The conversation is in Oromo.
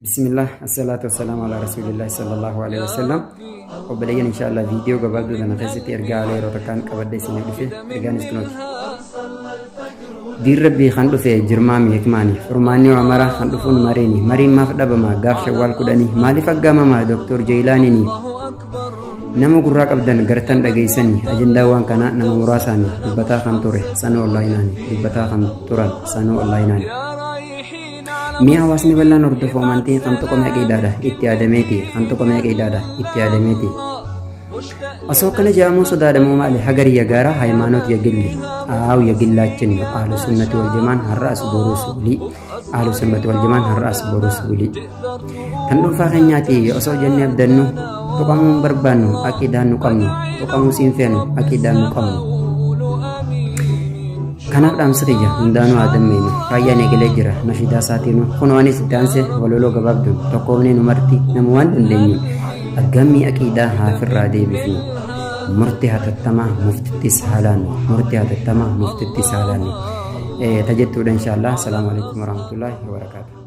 Bismillah, assalatu wassalamu ala rasulillahi sallallahu alaihi wasallam. Obboleeyyan, inshallah viidiyoo gabaabduu tana keessatti ergaa haala yeroo takkaan qabadhe isiniif dhufe, ergaanis kunooti. Diin Rabbii kan dhufe jirmaami hikmaani, furmaanni waa maraa kan dhufuun mariini, mariin maaf dhabama gaaf Shawwaal 10, maaliif aggaamama Dooktor Jeeyilaaniini? Nama gurraa qabdan gartan dhageessanii, ajandaa waan kanaa nama muraasaani dubbataa kan ture sanuu onlaayinaani, dubbataa kan turan sanuu onlaayinaani. Mi'a hawaasni bal'aan hordofu amantii kan tuqame aqiidaadha itti yaadameeti, kan tuqame aqiidaadha itti yaadameeti. Osoo akkana jedhamuu sodaadhamoo maali ሀገር የጋራ ሃይማኖት የግል አው የግላችን ነው። አህሉ ሱነት ወል ጀማን har'as borus wali, ahlu sunnati wal jamaan har'as borus wali. Kan dhuunfaa keenyaati osoo jennee abdannu, tuqamuu hin barbaannu aqiidaan nu qabnu, tuqamuu siin feenu aqiidaan nu qabnu. Kanaaf dhaamsi kiyya hundaanuu haa dammeynu, raayyaan eegalee jira nashiidaa isaatiinu, kunoo anis itti aansee walaloo gabaabduun tokkoomnee nu marti nama waan dandeenyuun aggammii aqiidaa haafirraa deebifnu, murtii hatattamaa muftittis haalaannu, murtii hatattamaa muftittis haalaannu tajettuudha inshallah. Assalaamu alaikum warahmatullahi wabarakaatuh.